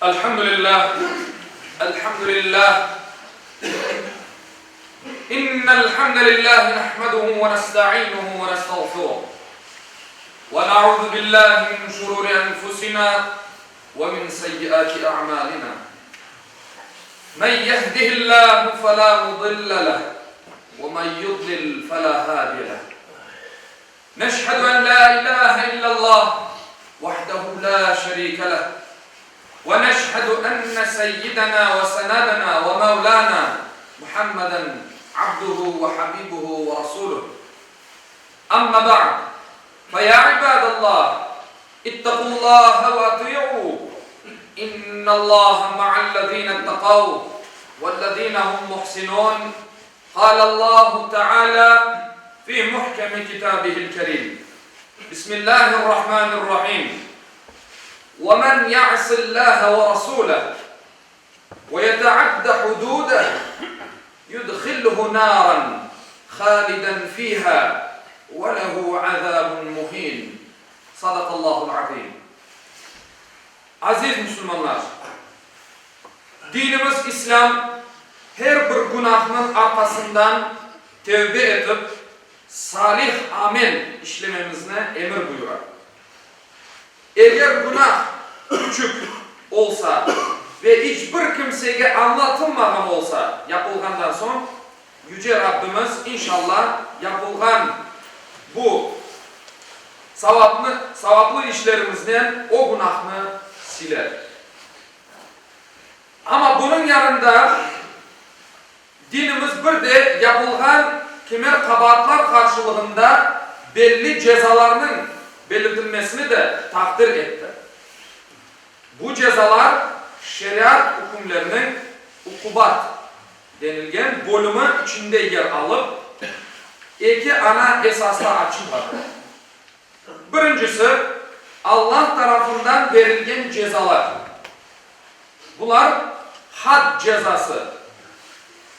Elhamdülillah, elhamdülillah. İnnel hamdelillah nahmeduhu ve nestainuhu ve nestağfiruh. Ve na'uzu billahi min şururi enfusina ve min seyyiati a'malina. Men yehdihillahu fela mudille leh ve men yudlil fela hadiye leh. Neşhedü en la ilahe illallah vahdehu la şerike leh ve neşhedü enne seyyidena ve senedena ve mevlana Muhammeden abduhu ve habibuhu ve rasuluh. Amma ba'd, fe ya ibadallah, ittaqullaha ve ati'u, innallaha ma'allezine ittaqav vellezine hum muhsinun. Kâlallahu Teâlâ fî muhkemi kitâbihil kerîm, Bismillâhirrahmânirrahîm, Ve men ya'sillâhe ve rasûleh ve yeteadde hudûdeh yudhilhu nâran hâliden fîhâ ve lehu azâbun muhîn. Sadakallâhul azîm. Aziz musulmanlar! Dinimiz İslâm her bir günahnıñ arqasından tevbe etip, salih amel işlememizni emir buyura. Eger günah küçük olsa ve iç bir kimsege añlatılmağan olsa, yapılğandan soñ, Yüce Rabbimiz, inşallah, yapılğan bu savapnı, savaplı işlerimiznen o günahnı siler. Amma bunıñ yanında dinimiz bir de yapılğan kimer qabaatlar qarşılığında belli cezalarnıñ belirtilmesini de taqdir etti. Bu cezalar şeriat ükümleriniñ uqubat denilgen bölümi içinde yer alıp, eki ana esasta açıladı. Birincisi, Allah tarafından berilgen cezalar. Bular, had cezası,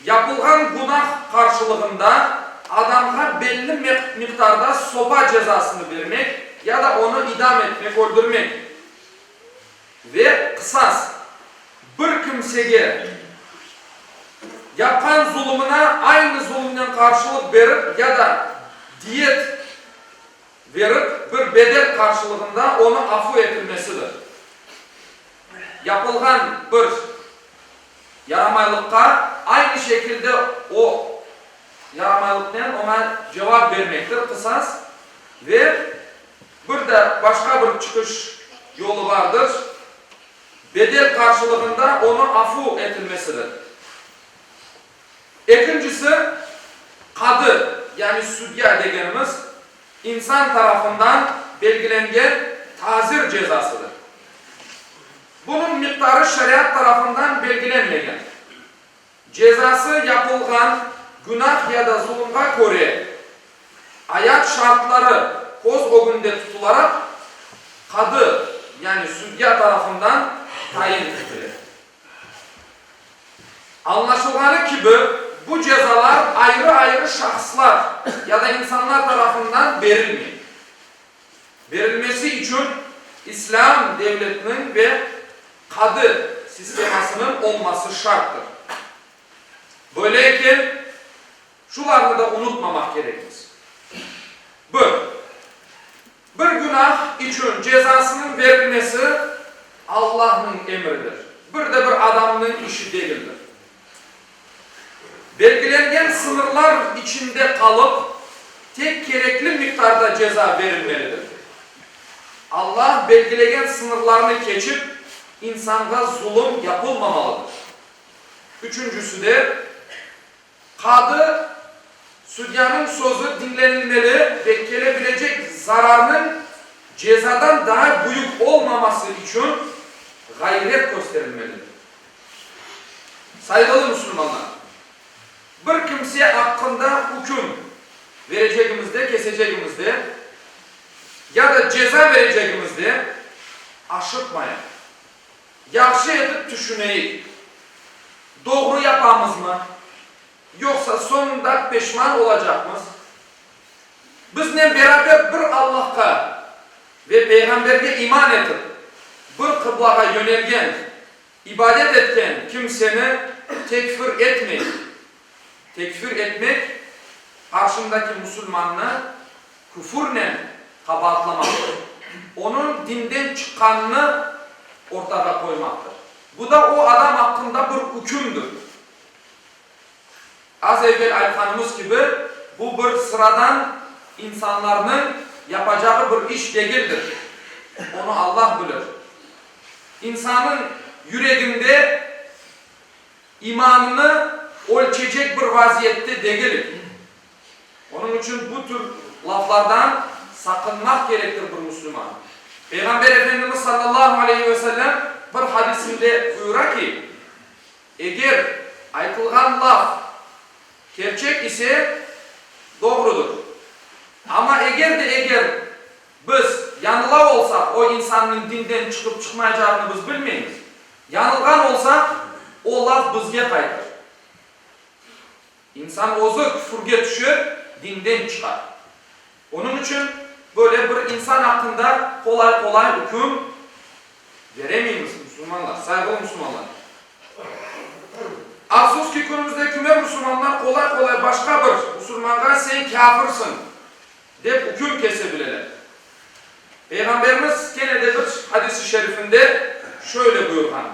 yapılğan günah qarşılığında adamğa belli miqdarda sopa cezasını bermek ya da onı idam etmek, öldürmek, ve qısas, bir kimsege yapqan zulumına aynı zulumnen qarşılıq berip ya da diyet berip, bir bedel qarşılığında onı afu etilmesidir. Yapılğan bir yaramaylıqqa aynı şekilde o yaramaylıqnen oña cevap bermektir, qısas, ve bir de başqa bir çıqış yolu bardır, bedel qarşılığında onı afu etilmesidir. Ekincisi, qadı, yani sudya degenimiz, insan tarafından belgilengen tazir cezasıdır. Bunıñ miqdarı şeriat tarafından belgilenmegen. Cezası yapılğan günah ya da zulumğa köre, ayat şartları köz ögünde tutularaq, qadı, yani sudya tarafından tayin etile. Añlaşılğanı kibi, bu cezalar ayrı-ayrı şahıslar ya da insanlar tarafından berilmey. Berilmesi içün İslâm devletiniñ ve qadı sistemasınıñ olması şarttır. Böyle eken, şularnı da unutmamaq kerekmiz. Bir, bir günah içün cezasınıñ berilmesi Allahnıñ emridir, bir de bir adamnıñ işi degildir. Belgilengen sıñırlar içinde qalıp, tek kerekli miqdarda ceza berilmelidir. Allah belgilegen sıñırlarnı keçip, insanğa zulum yapılmamalıdır. Üçüncüsi de, qadı, sudyanıñ sözü diñlenilmeli ve kele bilecek zararnıñ cezadan daa büyük olmaması içün ğayret kösterilmelidir. Sayğılı musulmanlar! Bir kimse aqqında üküm verecegimizde, kesecegimizde ya da ceza verecegimizde aşıqmayıq. Yahşı etip tüşüneyik, doğru yapamızmı, yoqsa soñunda peşman olacaqmız? Biznen beraber bir Allahqa ve Peyğamberge iman etip, bir qıblağa yönelgen. İbadet etken kimseni tekfir etmey. Tekfir etmek, qarşındaki musulmannı küfürnen qabaatlamaqtır, onıñ dinden çıqqanını ortağa qoymaqtır. Bu da o adam aqqında bir ükümdir. Az evel aytqanımız kibi, bu bir sıradan insanlarnıñ yapacağı bir iş degildir. Onı Allah bilir. İnsanıñ yüreginde imanını ölçecek bir vaziyette degilik. Onıñ içün bu tür laflardan saqınmaq kerektir bir musulman. Peyğamber Efendimiz sallallahu aleyhi ve sellem bir hadisinde buyura ki, Eger aytılğan laf kerçek ise, doğrudır. Amma eger de eger biz yanıla olsaq, o insannıñ dinden çıqıp çıqmaycağını biz bilmeymiz. Yanılğan olsaq, o laf bizge qaytır. İnsan özü küfürge tüşer, dinden çıqar. Onıñ içün böyle bir insan aqqında qolay-qolay üküm beremeymiz, musulmanlar, sayğılı musulmanlar. Afsus ki, künümizde küme musulmanlar qolay-qolay başqa bir musulmanğa sen kâfirsıñ, dep üküm kese bileler. Peyğamberimiz kene de bir hadis-i şerifinde şöyle buyurğan,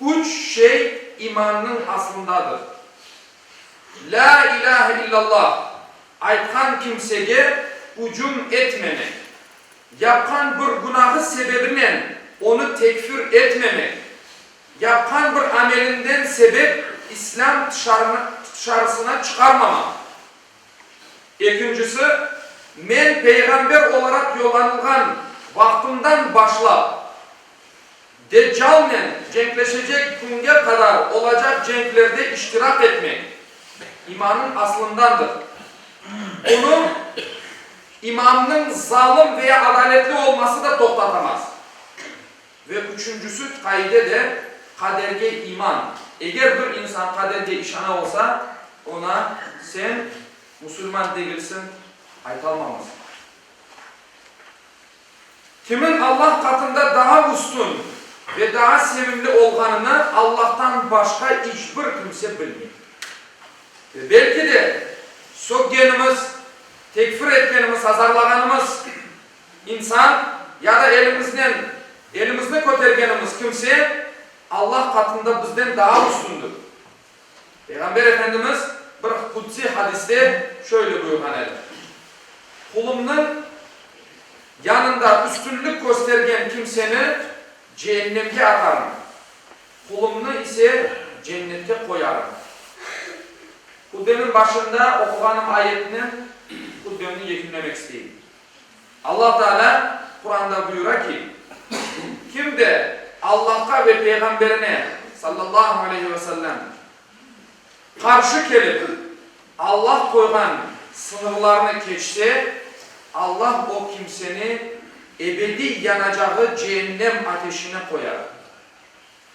Üç şey imannıñ aslındadır, Lâ ilâhe illallah aytqan kimsege ücüm etmemek, yapqan bir günahı sebebinen onı tekfir etmemek, yapqan bir amelinden sebep İslâm tışarısına çıqarmamaq. Ekincisi, men peyğamber olaraq yollanılğan vaqtımdan başlap, Deccalnen cenkleşecek künge qadar olacaq cenklerde iştirak etmek, imanıñ aslındandır. Bunı imamnıñ zalım veya adaletli olması da toqtatamaz. Ve üçüncüsi qaide de, qaderge iman. Eger bir insan qaderge işana olsa, oña sen musulman degilsiñ aytalmamız. Kimin Allah qatında daa üstün ve daa sevimli olğanını Allahtan başqa iç bir kimse bilmey. Ve belki de, söggenimiz, tekfir etkenimiz, azarlağanımız insan ya da elimiznen elimizni kötergenimiz kimse Allah qatında bizden daa üstündür. Peyğamber Efendimiz bir qudsiy hadiste şöyle buyurğan edi, Qulumnıñ yanında üstünlik köstergen kimseni ceennemge atarım, qulumnı ise cennetke qoyarım. Hutbeniñ başında oquğanım ayetnen hutbemni yekünlemek isteyim. Allah Teala Quranda buyura ki, Kim de Allahqa ve Peyğamberine, sallallahu aleyhi ve sellem, qarşı kelip, Allah qoyğan sıñırlarnı keçse, Allah o kimseni ebediy yanacağı ceennem ateşine qoyar.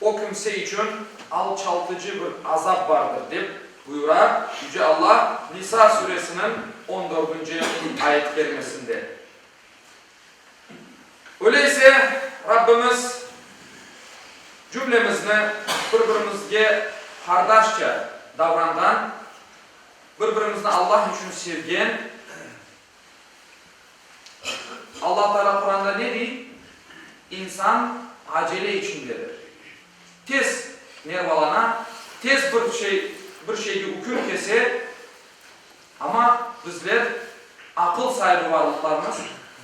O kimse içün alçaltıcı bir azap bardır, dep buyura Yüce Allah Nisa suresiniñ on dördünci ayet kerimesinde. Öyleyse, Rabbimiz cümlemizni bir-birimizge qardaşça davranğan, bir-birimizni Allah içün sevgen, Allah Teala Quranda ne dey? İnsan acele içindedir. Tez nervalana, tez bir şey, bir şeyge üküm kese, amma bizler aqıl saibi varlıqlarmız,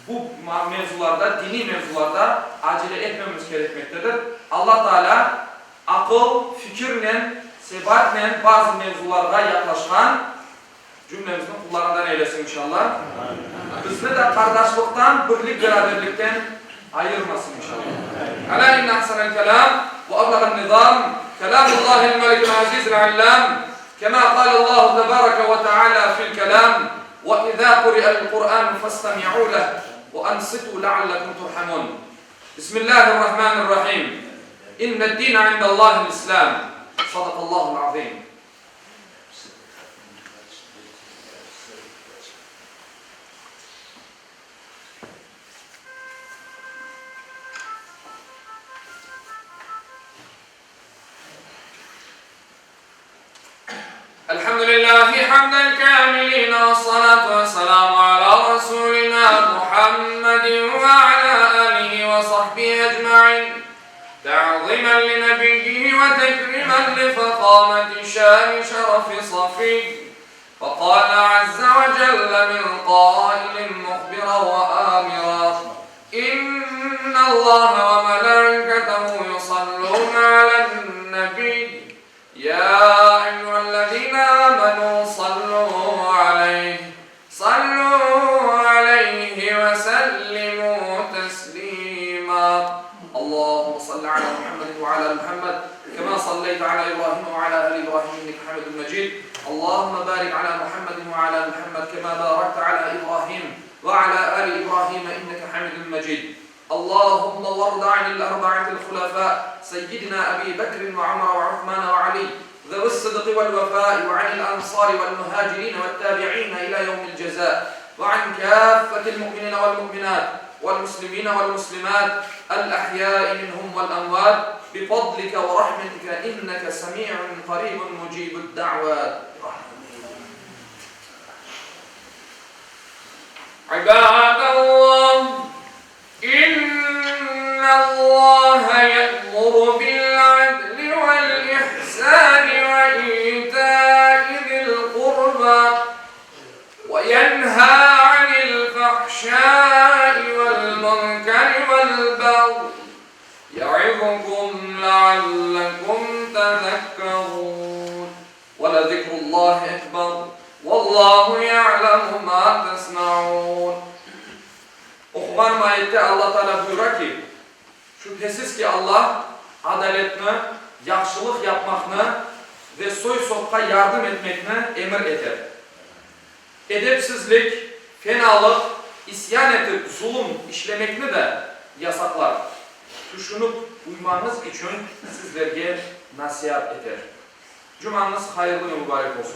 bu mevzularda, diniy mevzularda acele etmememiz kerekmektedir. Allah Teala aqıl, fikirnen, sebatnen bazı mevzularğa yaqlaşqan Cümlemizni qullarından eylesin inşallah. Bizni de qardaşlıqtan, birlik-beraberlikten ayırmasın inşallah. Alâ inne ahsenel kelâm ve ablağen nizâm kelâmullâhil melikil azîzil allâm kemâ kâlellâhu tebâreke ve teâlâ fil kelâm ve izâ kuri'el Kur'ân festemi'û leh ve ansitû leallekum turhamûn. Bismillâhirrahmânirrahîm. İnned-dîne indellâhil İslâm. Sadakallâhul azîm. Elhamdülillahi hamdel kâmilîn vessalâtu vesselâmu alâ rasûlinâ Muhammedin ve alâ âlihi ve sahbihi ecmaîn te'zîmen li nebiyyihi ve tekrîmen li fehâmeti şâni şerefi safiyy fekâle azze ve celle min kâilin muhbiran ve âmiran İnnallâhe ve melâiketehu yusallûne alen-nebiy Ya eyyühellezîne âmenû sallû aleyh, sallû aleyhi ve sellimû teslîmâ. Allahümme salli alâ Muhammedin ve alâ Muhammed, kemâ salleyte alâ İbrahîme ve alâ âli İbrahîm inneke hamidun mecîd. Allahümme bârik alâ Muhammedin ve alâ Muhammed, kemâ bârekte alâ İbrahîm ve alâ âli İbrahîme inneke hamidun mecîd. Allahümme varda anil arba'atil hulefâ, seyyidina Ebi Bekrin ve Ömer ve Uthman ve Ali, zevi's-sıdqi vel-vefâi ve anil ensâri vel-muhâcirîne ve't-tâbi'îne ilâ yevmil cezâ ve an kâffetil mu'minîne vel-mu'minât vel-muslimîne vel-muslimât el-ahyâi minhum vel-emvât bi-fadlike ve rahmetike inneke semî'un qarîbun mucîbud-da'vât. İbâdallah, İnnallâhe ye'muru bil-'adli vel-ihsâni ve îtâi zil-qurbâ ve yenhâ 'anil-fahşâi vel-munkeri vel-bagyi ye'izukum le'allekum tezekkerûn. Ve lezikrullâhi ekber, vallâhu ya'lemu mâ tesna'ûn. Oquğanım ayette Alla Taalâ buyura ki, Şübhesiz ki, Alla adaletni, yahşılıq yapmaqnı ve soy-sopqa yardım etmekni emir eter. Edepsizlik, fenalıq, isyan etip zulum işlemekni de yasaqlar. Tüşünip uymañız içün sizlerge nasiat eter. Cumañız hayırlı ve mübarek olsun!